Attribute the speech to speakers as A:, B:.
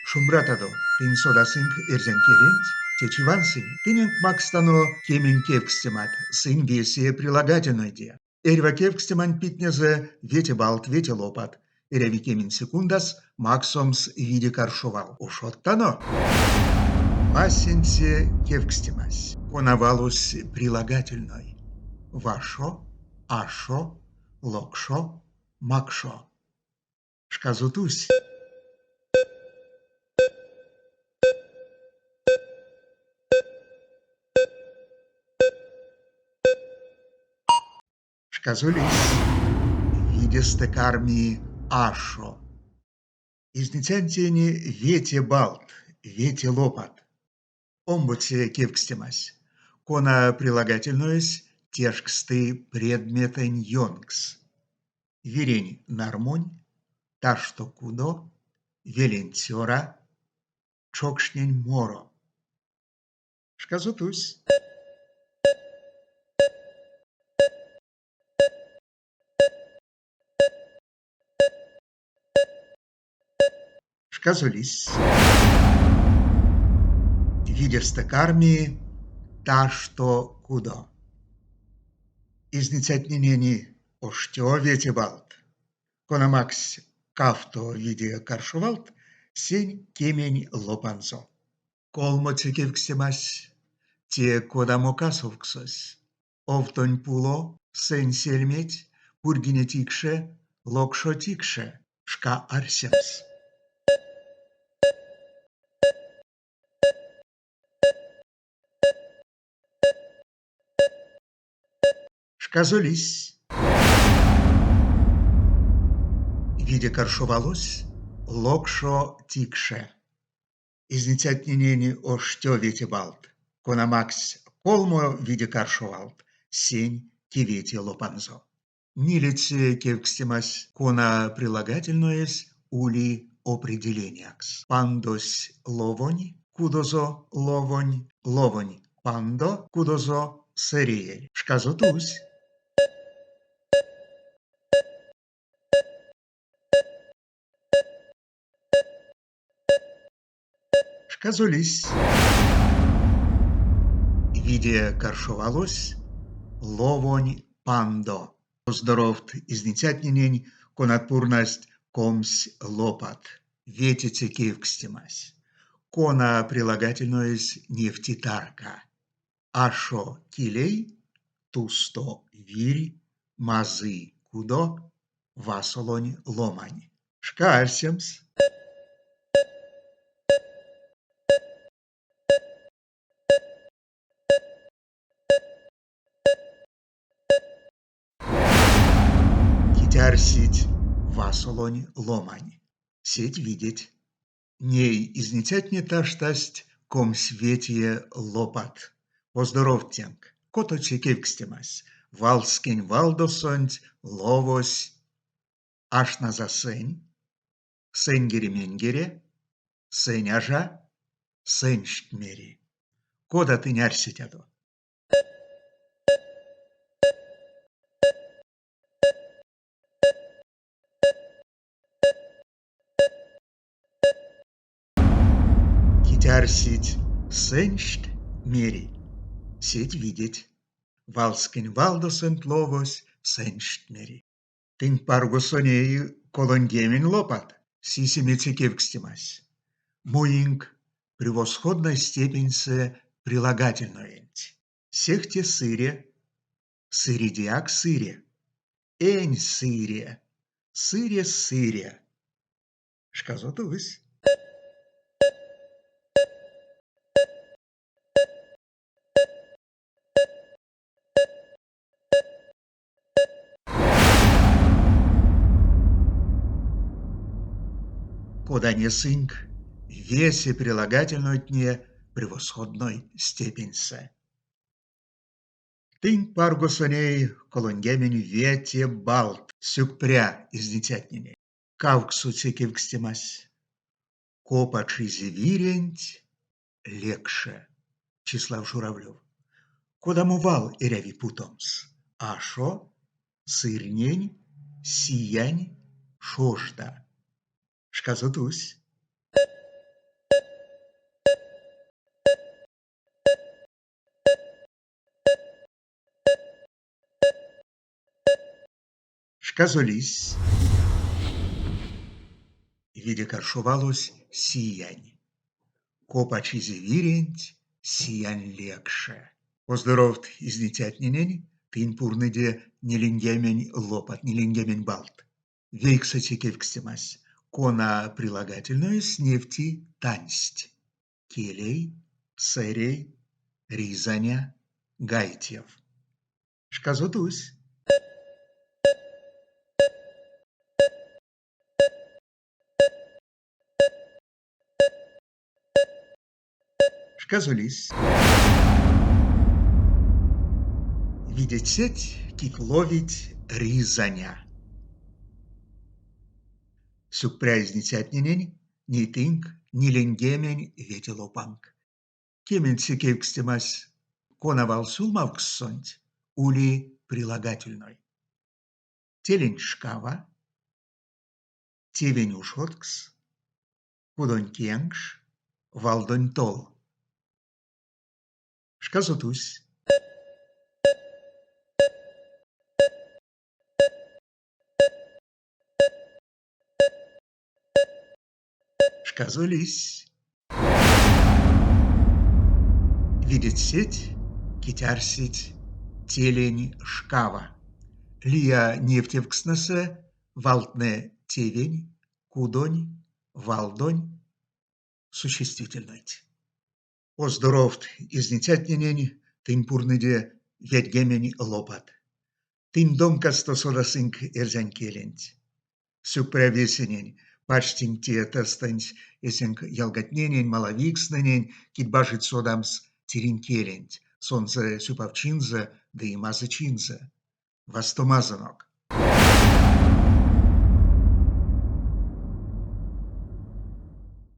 A: Шумбратадо! Тынь содасынк эрзянь келенть? Течи вансынек. Тыненк макстано кемень кевкстемат. Сынь весе прилагательнойде. Эрьва кевкстеманть питнезэ вете баллт, вете лопат. Эряви кемень секундас максомс виде каршо вал. Ушодтано! Васенце кевкстемась. Кона валось прилагательной? Вашо, ашо, локшо, макшо. Шказо тусь. Шказо лиссь. Видестэ карми ашо. Изницянтень вете баллт, вете лопат. Омбоце кевкстемась. Кона прилагательноесь тешксты предметэнь ёнкс? Вирень нармунь, ташто кудо, велень цёра, чокшнень моро. Шказо тусь. Шказо лиссь. Видестэ карми ташто кудо. Изницятненень оштё вете баллт. Кона макссь кавто виде каршо валт, сень кемень лопанзо. Колмоце кевкстемась: те кодамо касовксось? Овтонь пуло, сэнь сельметь, пурьгине тикше, локшо тикше, шка арсемс. Шказо лиссь. Виде каршо валось локшо тикше. Изницятненень оштё вете баллт, кона макссь колмо виде каршо валт, сень кеветее лопанзо. Нилеце кевкстемась, кона прилагательноесь ули определениякс. Пандось ловонь, кудозо ловонь, ловонь пандо, кудозо сэреель. Шказо тусь. Шказо лиссь. Виде каршо валось ловонь пандо. Поздоровт изницятненень, конат пурнасть 20 лопат. Ветеце кевкстемась. Кона прилагательноесь невти тарка? Ашо килей, тусто вирь, мазый кудо, васолонь ломань. Шка арсемс. Кить арсить васолонь ломань, сеть видеть. Ней изницятне таштасть 25 лопат. Поздоровт тенк! Котоце кевкстемась. Валскень валдосонть ловось ашназа сэнь, сэньгере-менгере, сэняжа, сэньшть мери. Кода тынь арсетядо? Кить арсить сэньшть мери, сеть видеть. Валскень валдосонть ловось сэньшть мери. Тынк паргосо ней 30 лопат. Сисемеце кевкстемась. Муинк превосходной степеньсэ прилагательноенть. Сехте сыре, сыредеяк сыре, энь сыре, сыре-сыре. Шказо тусь. Кода несынк, весе прилагательнойтне превосходной степеньсэ. Тынк паргосо ней 35 баллт. Сюкпря изницятненень. Кавксоце кевкстемась. Копачизе виренть лекше. Числав Журавлев. Кодамо вал эряви путомс? Ашо, сырнень, сиянь, шожда. Шказо тусь. Шказо лиссь. Виде каршо валось сиянь. Копачизе виренть сиянь лекше. Поздоровт изницятненень, тынь пурныде ниленьгемень лопат, ниленьгемень баллт. Вейксэце кевкстемась, кона прилагательноесь невти тансть? Келей, сэрей, ризаня, гайтев. Шказо тусь. Шказо лиссь. Видеть сеть, кить ловить ризаня. Сюкпря изницятненень, ней тынк ниленьгемень вете лопанк. Кеменце кевкстемась, кона валсюлмавкссонть ули прилагательной? Телень шкава, тевень ушодкс, кудонь кенкш, валдонь тол. Шказо тусь. Шказо лиссь. Видеть сеть, кить арсить телень шкава. Лия невтевкстнэсэ валтнэ тевень, кудонь, валдонь существительнойть. Поздоровт изницятненень, тынь пурныде ведьгемень лопат. Тынь домкасто содасынк эрзянь келенть. Сюкпря весенень, пачтинк те тестэнть эсенк ялгатненень, малавикстнэнень, кить бажить содамс тиринь келенть, сонзэ сюпавчинзэ ды мазычинзэ. Вастомазонок!